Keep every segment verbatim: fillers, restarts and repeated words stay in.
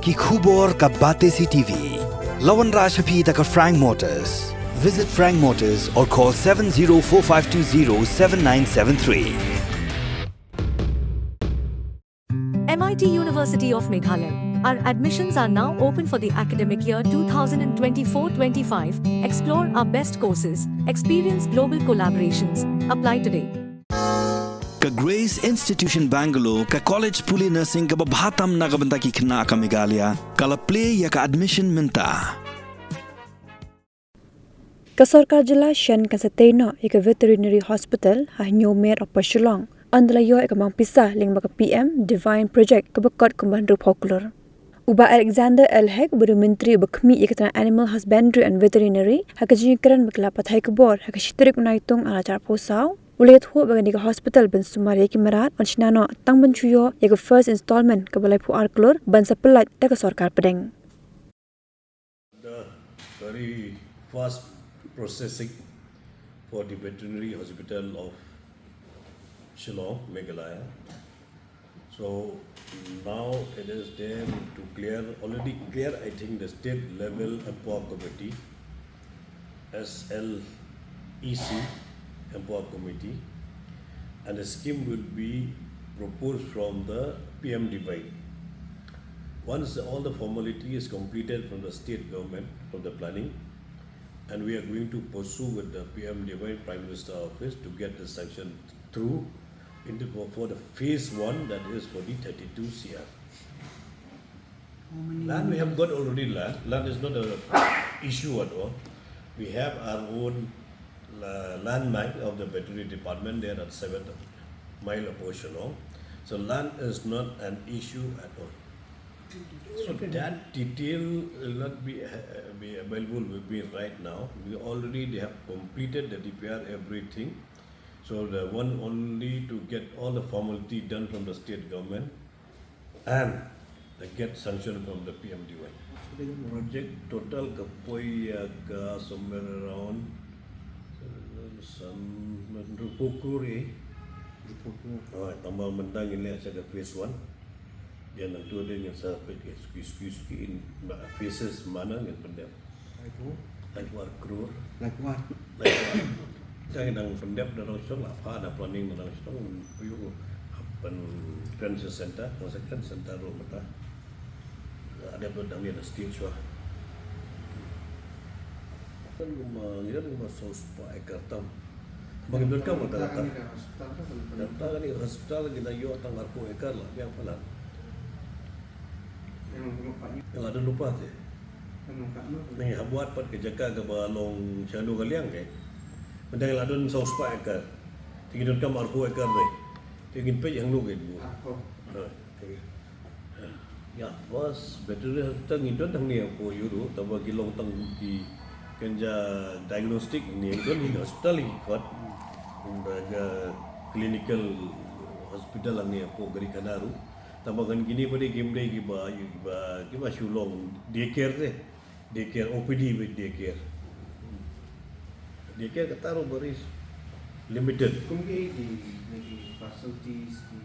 Ki khubor ka Batesi T V. La wanrah sha phi da ka Frank Motors. Visit Frank Motors or call seven zero four five two zero seven nine seven three. M I T University of Meghalaya. Our admissions are now open for the academic year two thousand twenty-four twenty-five. Explore our best courses, experience global collaborations. Apply today. Ka Grace Institution Bangalore, ka college pule nursing kaba bha tam na ka bynta ki khynnah ka Meghalaya, ka la plie ïa ka admission mynta. Ka sorkar jylla shen kan sa tei noh ïa ka veterinary hospital ha Hynñiewmer hapoh Shillong. Ynda la ïoh ïa ka mang pisa lyngba ka P M Divine Project kaba kot kumba hynriewphew klur. U Bah Alexander L Hek, uba dei u Myntri uba khmih ïa ka tnat Animal Husbandry and Veterinary, ha ka jingïakren bad ki lad pathai khubor ha ka shi tarik u Naitung arhajar arphew saw, u la ïathuh ba kane ka hospital ban sumar ïa ki mrad yn shna noh tang ban shu ïoh ïa ka first installment kaba laiphew ar klur ban sa pyllait da ka sorkar pdeng. The very fast processing for the veterinary hospital of Shillong, Meghalaya. So now it is there to clear, already clear, I think, the state level Empower Committee, S L E C, Empower Committee, and the scheme will be proposed from the P M Divine. Once all the formality is completed from the state government, from the planning, and we are going to pursue with the P M Divine Prime Minister Office to get the sanction through in the, for, for the phase one, that is for the thirty-two C R. Land we have got already land. Land is not a issue at all. We have our own uh, land mine of the veterinary department there at seventh mile of Shillong. So land is not an issue at all. So that detail will not be, uh, be available with me right now. We already, they have completed the D P R, everything. So the one only to get all the formality done from the state government and the get sanction from the P M D Y. Project total ka poi, uh, ka somewhere around, uh, some hynriewphew klur, eh. Hynriewphew klur. Oh, tang ba mynta ngin leh sa ka phase one. Ïa nangta de ngin sa peit ka suki suki suki in ba phases mano ngin pyndep. Laiphew? Laiphew ar klur. Laiphew ar. Laiphew ar. Ka ngi dang pyndep na dang sdang, la pha da planning na dang sdang, pynïoh pynpren sa center, pynpren sa center ruh mynta. Ka dep dang ïa da stage shuwa. Kan kumba ngi dang kumba saw spah acre tam. Ba ngi donkam kata kata. Kata kane ka hospital ngi la ïoh tang arphew acre la, biang palat. Ngi la don lypa te. Ngi hap wad pat ka jaka kaba long shano ka liang te. Mynta ngi la don saw spah acre. Te ngi donkam arphew acre te. Te ngin peit hangno ngin buh. Ha, te. Ïa, first veterinary hospital ngi don hangne hapoh Yuru, tangba ki long tang ki kynja diagnostic, ngi don hi hospital hi kot. Ynda ka clinical hospital hangne hapoh Garikhana ruh. Tangba kan kine pat de kim dei kiba, kiba, kiba shu long daycare te. Daycare, O P D bad daycare. Daycare kata ruh very limited. Kum ki, ki, ki facilities, ki,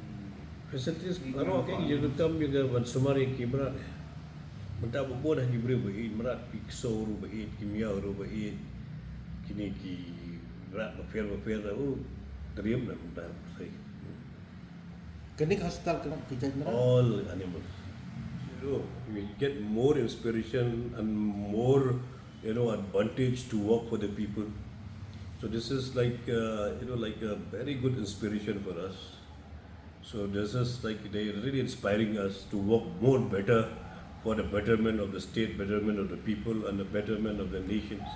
facilities, ki, aro ki, ki, ki, kam ki, ki ban sumar ïa ki mrad. Mynta ba bun ha ki briew ba ïeit mrad, ki ksew ruh ba ïeit, ki miaw ruh ba ïeit. Kine ki rat bapher bapher, oh, triem na mynta. Kane ka hospital ka long ki jait mrad? All animals. You know, we get more inspiration and more, you know, advantage to work for the people. So this is like, uh, you know, like a very good inspiration for us. So this is like they really inspiring us to work more better for the betterment of the state, betterment of the people, and the betterment of the nations.